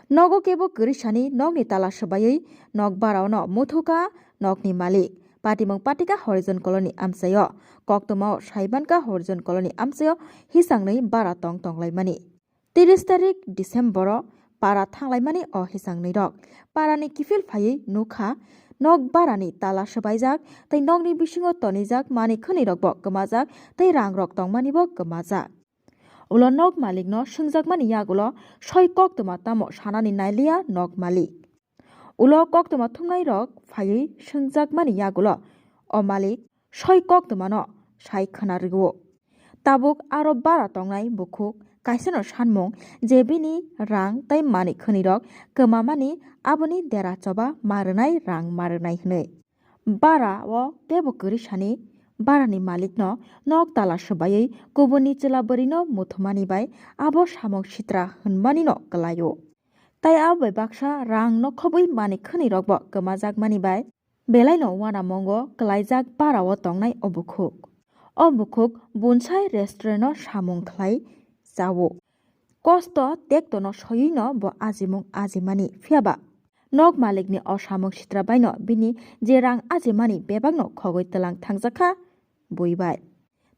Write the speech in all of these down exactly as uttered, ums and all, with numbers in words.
Nogo kebo kwrwi sani nokni tala swbaiwi nok barao no muthukha nokni malik. Patimung patika Horizon Colony amchaio. Koktwmao saibankha Horizon Colony amchaio hisangni bara tong tonglaimani. Tris tarik December-o para thanglaimani o hisangni rok parani kiphil phaiwi nukha nok barani tala swbaijak tei nokni bisingo tonijak manwi khwnwi rokbo kwmajak tei rang rok tongmanibo kwmajak. Ulo nok malikno swngjakmani yagulo soi koktwma tamo sanani nailiya nok malik. Ulo koktwma thumnai rok phaiwi swngjakmani yagulo o malik soi koktwmano sai khwna rwo. Tabuk aro bara tongnai bukhuk kaisano sanmung je bini rang tei manwi khwnwi rok kwmamani aboni dera choba ma rwnai rang ma rwnai hwnwi. Bara o teibo kwrwi sani barani malikno nok tala swbaiwi kubunni chwla bwrwino muthumani bai abo samung sitra hwnmanino kwlaio. Tai abo bai baksa rang nokhobwi manwi khwnwi rokbo kwmajakmani bai belaino uanamungo kwlaijak bara o tongnai o bukhuk. O bukhuk Bunsai restaurant o samung khlai chao. Kosto tektono soyino bo ajimung ajimani, phiyaba nok malikni o samung sitra baino bini je rang ajimani bebakno khogwi twlang thangjakha bui bai.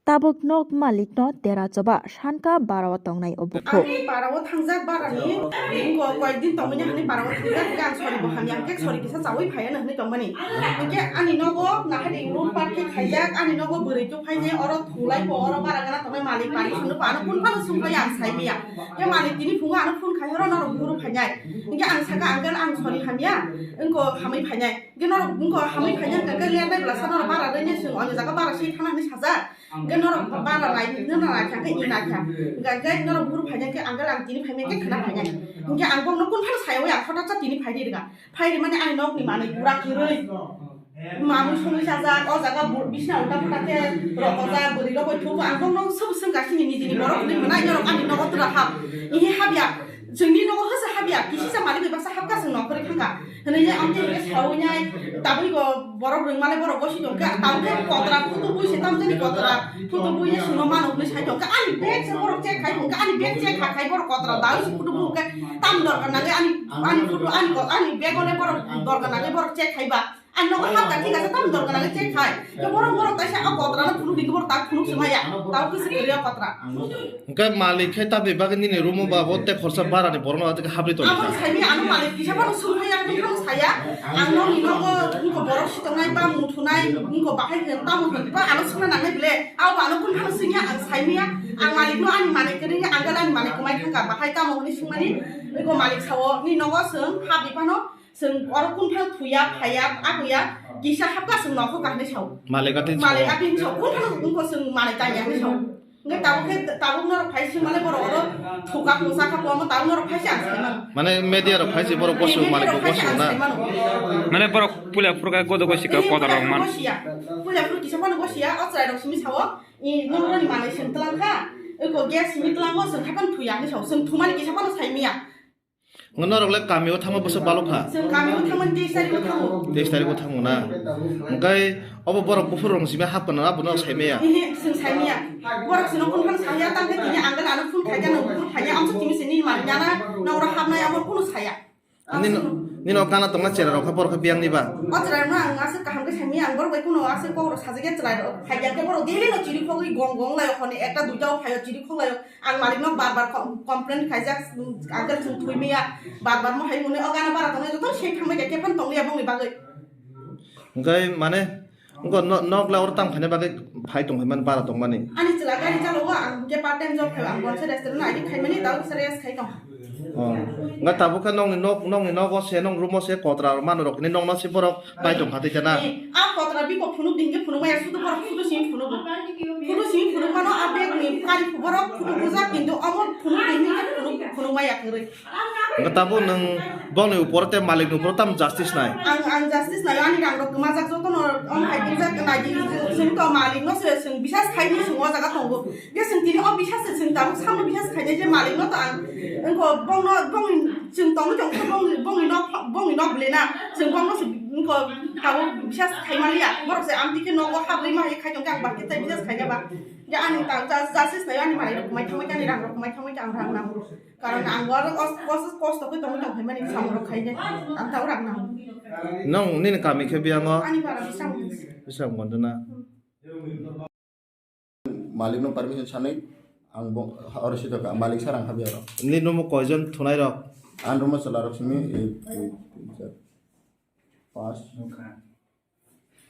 Tabuk nok malikno dera choba sanka bara o tongnai o bukhuk. Ani bara o thangjak barani inko koyekdin tongmani hani bara o thangjak, hingke ang sori bo hamya, hingke sori kisa chawi phaiya na hinui tongmani. Hingke ani nogo nahadi room park khe khaijak, ani nogo bwrwi tubuphaini oro thulai po, oro bara gana tongnai malik pani sunu pa ano kun phano sumphai ang saimiya. Hingke malik tini phungo ano phone khai horo norok buhuru phainai. Hingke ang saka, uncle, ang sori hamya, inko hamui phainai. Hingke norok inko hamui phainai hingke lian dai bwlasa norok bara rwini swng, onyo jaga bara sui thana hinui sajak. Hingke norok bara nai, nana nai kha, hingke i nai kha. Hingke, hingke norok buhuru phainai khe, uncle, ang tini phaimai khe khwna phainai. Hingke ang bokno kun phano sayawi ang hothat sa tini phai ri rwkha. Phai ri mani ani nokni manwi pura kwrwi. Mamwi songwi sajak, o jaga bu-, bisna ulta pulta khe rokojak, bwrwi rok bai thugo, ang bokno sobo swngkha sini nijini borok hwnwi mwnai norok ani nogo tura hap. Ihi hapya, chwngni nogo hwsa hapya, kisisa malik bai baksa hapkha chwng nokhorwi thangkha. Hwnwi je amtwi hwnkhe sawi nai, tabwi bo borok rwngmale borok gosi tongkha, tamo khe kotra phutu bui se tamjani kotra phutu bui se sino mano hwnwi sai tongkha. Ani bag se borok check khai tongkha, ani bag check kha khai borok kotra dawi se phutu bui khe tam dorkar nangwi ani, ani phutu ani ko-, ani bag ole borok dorkar nangwi borok check khai ba. Ani nogo hapkha thik ase tam dorkar nangwi check khai. Khe borok borok taisa o kotra no phunuk di borok tak phunuk se maya. Tamo khe se kwrwi o kotra. Hingke malik khe tabni bagwi nini room o ba bo tei khorsa bara ni borok no tei habri tong Abo kha. Saimi ano malik kisa phano sumphai ang phano saya. Ang nokni nogo wngkha borok si tongnai ba muthunai wngkha bahai hwn tamo hwn ba ano swngna nangnai ble. Abo ano kun phano swngya ang saimiya. Ang malik no ani malik kwrwi ang ani malik kwmai thangkha bahai tamo hwnwi swngmani. Wngkha malik sao ni nogo swng habri phano. Chwng oro kun phano thuya, phaiya, ahuya, kisa hapkha chwng nokho kahne sao. Malik atwi sao. Malik atwi sao, kun phano wngkho chwng malik tanya hinwi sao. Hingke tabuk khe, tabuk norok phai se mane borok oro thuka khungsa kha, omo tabuk norok phai se ang sai mano. Mane media rok phai se borok bosu, malik bo bosu na. Mane borok puila phuru khe godo gosi kha kotor rok man. Puila phuru kisa phano bosi ya, o chwrai rok simi sao, i norok ni manwi chwng tlang kha, eko gas simi tlango, chwng haphano thuya hinwi sao, chwng thumani kisa phano sai miya. Norok le kami o thangma bwswk balok kha? Chwng kami o thangmani teis tarik o thango. Teis tarik o thango na? Hwnkhe obo borok buphuru rok simi hap kana abo norok sai maya? Ehe, chwng sai maya. Borok chwng no kun phano saya, tang khe tini ang gana ano phone khai khe nang buphuru phai ya, amsa tini se nini mani nana nang oro hapnai amo kuno saya. Nini, nini o gana tongna chera rok kha borok kha biyang ni ba? O chera rok no ang aswk kaham khe sai maya, ang borok bai kuno aswk kok rok sajak ya chera rok phai ya khe borok daily no chiri khogwi gong gong lai o, honi ekta duita o phai o chiri khok lai o. Ang malik no bar bar com-, complain khaijak, ang khe chwng thwi maya, bar bar mo hai mwnwi o gana bara tongnai joto se thangbai khe phano tongya bongni bagwi. Hwnkhe mane, wngkha no-, nok la oro tang phaina bagwi phai tong phaimani bara tongmani. Ani chwla gari chalo o, ang khe part time job khai, ang bonse restaurant no idea khaimani, tao kisa rest khai tong. Oh. Wngkha tabuk khe nokni nok, nokni nogo se, nok room o se kotra rok manwi rok hinwi nokno se borok pai tong kha tei khe na? Eh, a kotra biko phunuk di hingke phunuk maya sudu borok photo simi phunugo. Photo simi phunuk mano a bag ni kari borok photo bujak kintu omo phunuk di hingke phunuk, phunuk maya kwrwi. Wngkha tabuk nwng bongni upor tei malik ni upor tam justice nai? Ang, ang justice nai, ani rang rok kwmajak joto no om hai bujak nai di, chwng to malik no se chwng bisas khai ni chwng o jaga tongo. Ge chwng tini o bisas se chwng tabuk samno bisas khainai je malik no to ang wngkho bongno bongni chwng tongwi tongkhe bongni, bongni nok, bongni nok bwlena chwng bongno se wngkho tabuk bisas khaimaliya. Borok se amtwi khe nogo habrwi ma hai khai tongkhe ang bahai khe tai bisas khaina ba. Ya, ani ta, ta, justice nayo, ani manwi rok kumai thangwi, ani rang rok kumai thangwi, ang rang nango. Karon ang bo aro kos-, kos-, kosto khe tongwi tong phaimani samung rok khaide, ang tabo rang nango. Nwng nini kami khe biyango? Ani bara Bisramganj. Bisramganj na? Malik no permission sanwi ang bo oro sitokha, malik sir ang kha biyaro. Nini nomo koijon thunai rok? Ang room o chwla rok simi, eh, eh, eh, pas.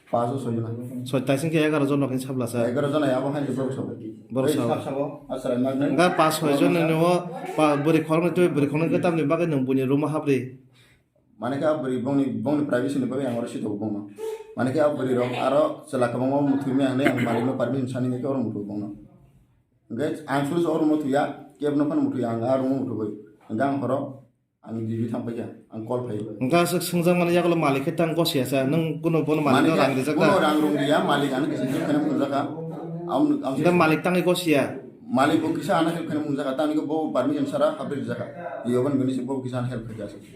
Pas o soi jona. Soi taising khe egaroh jon rok ni sabla sa. Egaroh jona abo hai borok sabo. Borok sabo. Sabo, aswrai mak nai. Enga pas soi jon ni o pa bwrwi khoroknwi twi bwrwi khoroknwi khe tamni bagwi nwng buini room o hapri. Mane khe a bwrwi bongni, bongni privacy ni bagwi ang oro sithogo bongno. Mane khe a bwrwi rok aro chwla kwbangma muthungwi ang nai ang malik no permission sani khe oro muthungo bongno. Hwnkhe ang suru se oro muthungya, kebo no phano muthungya ang a room o muthungwi. Hwnkhe ang horo Ang G B thang paikha, ang call phai. Hwnkhe aswk swngjak mani yagulo malik khe tang gosi ya sa, nwng kuno bono malik no rang rijak da? Bono rang rung riya, malik ano kisa help khaina mung jakha. Am, am. Hwnkhe malik tangwi gosi ya? Malik bo kisa ano help khaina mung jakha, tangni bo permission sara habri rijakha. Iyo ban bini bo kisa ano help khaikha aswk.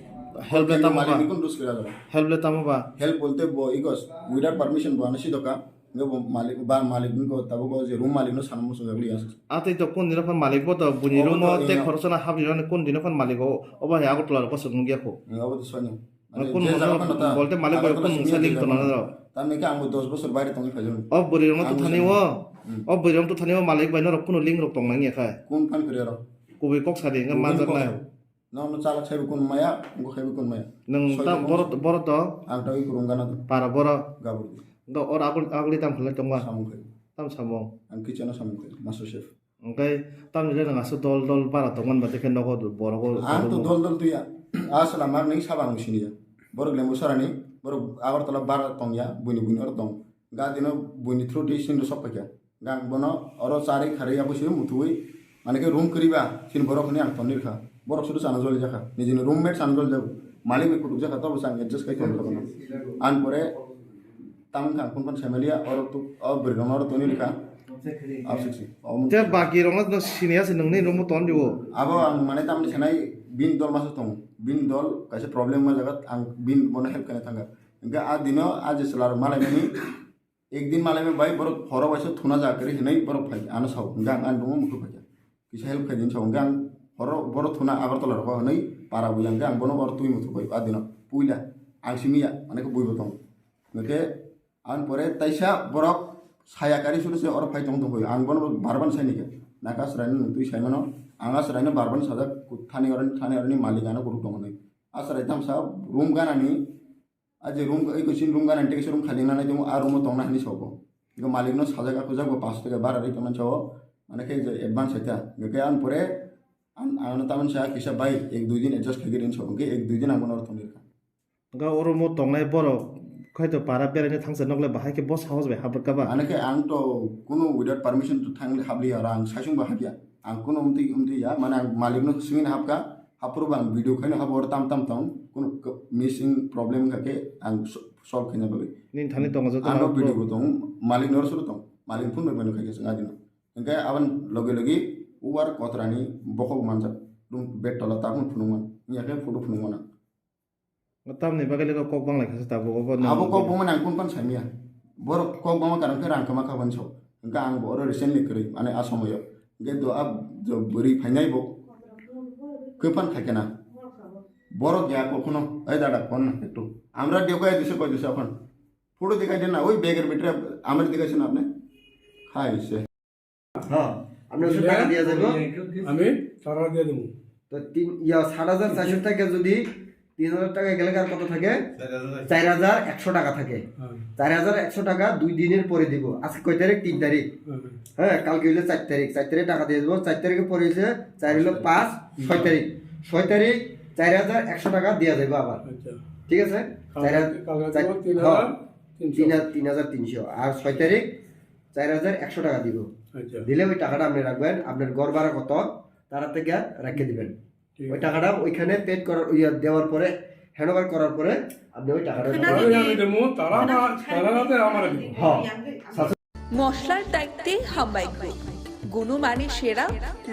Help le tamo ba? Malik ni kun dus kira jabo. Help le tamo ba? Help bolte bo igos, without permission bo ano sidokha. Hwnkhe bo malik, ba malik wngkha tabuk o je room malik no sana muchungjak liya. Atwi to kun dino phan malik bo to buini room o tei khoroksa no habri rani kun dino phan malik o, obo hai Agartala rok bwswk nukya kho. Obo to sani. Kun je jaga phano ta, bolte malik bai kun mungsa link tona rok. Tamni khe ang bo dos bosor baire tongwi phaijak. O bwrwi rok no tuthani o. O bwrwi rok no tuthani o malik bai norok kuno link rok tong nang ya khai. Kun phan kwrwi rok. Kubui kok sadi hwnkhe manjak nai. Nono chalak saibo kun maya, wngkha khaibo kun maya. Nwng ta borok, borok to? Ang tagwi kwrwng gana to. Para borok? Gabur. Do or agul, aguli tam khlai tongma? Samung khai. Tam samung? Ang kitchen o samung khai, master chef. Hwnkhe tamni le nwng aswk dol dol bara tongmani ba, tei khe nogo borok o. Ang to dol dol tuya. A swlam mak nai sabo ang siniya. Borok lembu sarani, borok Agartala bara tongya, buini buini oro tong. Ga dino buini through di sindhu sok paikha. Ga ang bono oro charwi kharwi abo se muthubwi, mane khe room kwrwi ba, chini borok hwnwi ang tonwi rwkha. Borok sudu chana joli jakha. Nijini roommate chana joli jago. Malik bai kutuk jakha, tobo se ang adjust khai tonwi rwkha. Ang pore tamo wngkha ang phone phone saimaliya, oro tuk, o bwrwi rokno oro tonwi rwkha. Absik si. Te baki rokno no siniya se nwngni room o ton dibo. Abo ang mane tamni sanai bin dol masa tongo. Bin dol kaisa problem ma jaga ang bin bono help khaina thangkha. Hwnkhe a dino a je chwla rok malaimani ekdin malaimani bai borok horo waisa thuna ja kwrwi hinwi borok phai ano sao. Hwnkhe ang ani room o muthubwi phaikha. Kisa help khai di hinwi sao. Hwnkhe ang horo borok thuna Agartala rogo hinwi para buya hwnkhe ang bono oro twi muthubwi a dino puila ang simi ya mane khe buibo tongo. Hwnkhe ang pore taisa borok saya kari suru se oro phai tong tongwi ang bono barban saini khe naka aswraino nwng twi saimano ang aswraino barban sajak thani oroni thani oroni malik ano kutuk tongo hinwi. Aswrai tamsa room ganani. A je room, eko chini room gana tei kisa room khali nang nai tongo, a room o tongna hinwi sabo. Eko malik no sajak, a kujak bo panch taka bara ri tongna sao, mane khe je advance hai ta. Hwnkhe ang pore, ang, ang no tamani sa kisa bai ek dui din adjust khaigwi rin sabo, hwnkhe ek dui din ang bono oro tongwi rwkha. Hwnkhe o room o tongnai borok khai to para beraina thangsa nok le bahai khe bo sahos bai habrwk ka ba? Mane khe ang to kunu without permission to thang habliya, oro ang saisung bo habya. Ang kunu umtwi, umtwi ya, mane ang malik no swngwi no habkha. Haphuru bo ang video khaino habo oro tam tam tong, kunu k-, missing problem wngkha khe ang so-, solve khaina bagwi. Nini thani tongo joto. Ano haphuru video bo tong, malik noro suru tong, malik phone bai mano khaikhe chwng adino. Hwnkhe aboni loge loge uwar kotorani bokhok manjak, room bed tola tabukno phunukman, wngya khe photo phunukmana. Tamni bagwi le kok bang lai kha se tabuk obo. Abo kok bangmani ang kun pan saimya. Borok kok bangma karon khe rang kwma kha bani sok. Hwnkhe ang bo oro recently kwrwi, mane a somoyo. Hwnkhe do a do bwrwi phainai bo. Khe pan khai khe na. Borok ya kokhuno, "Ei dada, phone na ektu. Amra dekho, ei dushe koi dushe aphon. Photo dikhai de na, oi bag er bhitre amra dikhai se na apne." Khai se. হ্যাঁ, আপনি ওষুধ টাকা দিয়ে যাবো। আমি টাকা দিয়ে দেবো। তো তিন, ইয়া, সাত হাজার চারশো টাকা যদি তিন হাজার টাকা গেলে আর কত থাকে? চার হাজার একশো টাকা থাকে। হ্যাঁ। চার হাজার একশো টাকা দুই দিনের পরে দিব। আজকে কয় তারিখ? তিন তারিখ। হ্যাঁ। হ্যাঁ, কালকে হইলে চার তারিখ। চার তারিখ টাকা দিয়ে দেবো। চার তারিখের পরে হইছে চার হইলো পাঁচ, ছয় তারিখ। ছয় তারিখ চার হাজার একশো টাকা দেওয়া যাবে আবার। আচ্ছা। ঠিক আছে? কালকে, চার হাজার, কালকে চার, দিব তিন হাজার তিনশো। হ্যাঁ, তিন হাজার, তিন হাজার তিনশো। আর ছয় তারিখ চার হাজার একশো টাকা দিব। আচ্ছা। দিলে ওই টাকাটা আপনি রাখবেন, আপনার ঘর ভাড়া কত, তারা থেকে রেখে দিবেন। ঠিক ওই আছে। টাকাটা ওইখানে পেড করার, ইয়ে, দেওয়ার পরে, হ্যান্ড ওভার করার পরে আপনি ওই টাকাটা তারা আমি দেবো, তারা আমার, তারা রাতে আমার দেবো। হ্যাঁ। মশলার দায়িত্বে হাম্বাই গ্রুপ। গুণমানে সেরা,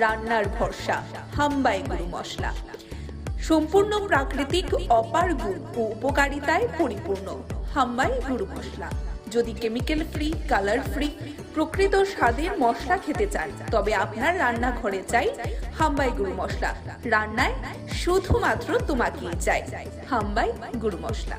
রান্নার ভরসা। হাম্বাই গুরু মশলা। সম্পূর্ণ প্রাকৃতিক অপার গুণ ও উপকারিতায় পরিপূর্ণ। হাম্বাই গুরু মশলা। যদি কেমিক্যাল ফ্রি, কালার ফ্রি, প্রকৃত স্বাদের মশলা খেতে চান, তবে আপনার রান্নাঘরে চাই হাম্বাই গুঁড়ো মশলা। রান্নায় শুধুমাত্র তোমাকেই চাই হাম্বাই গুঁড়ো মশলা।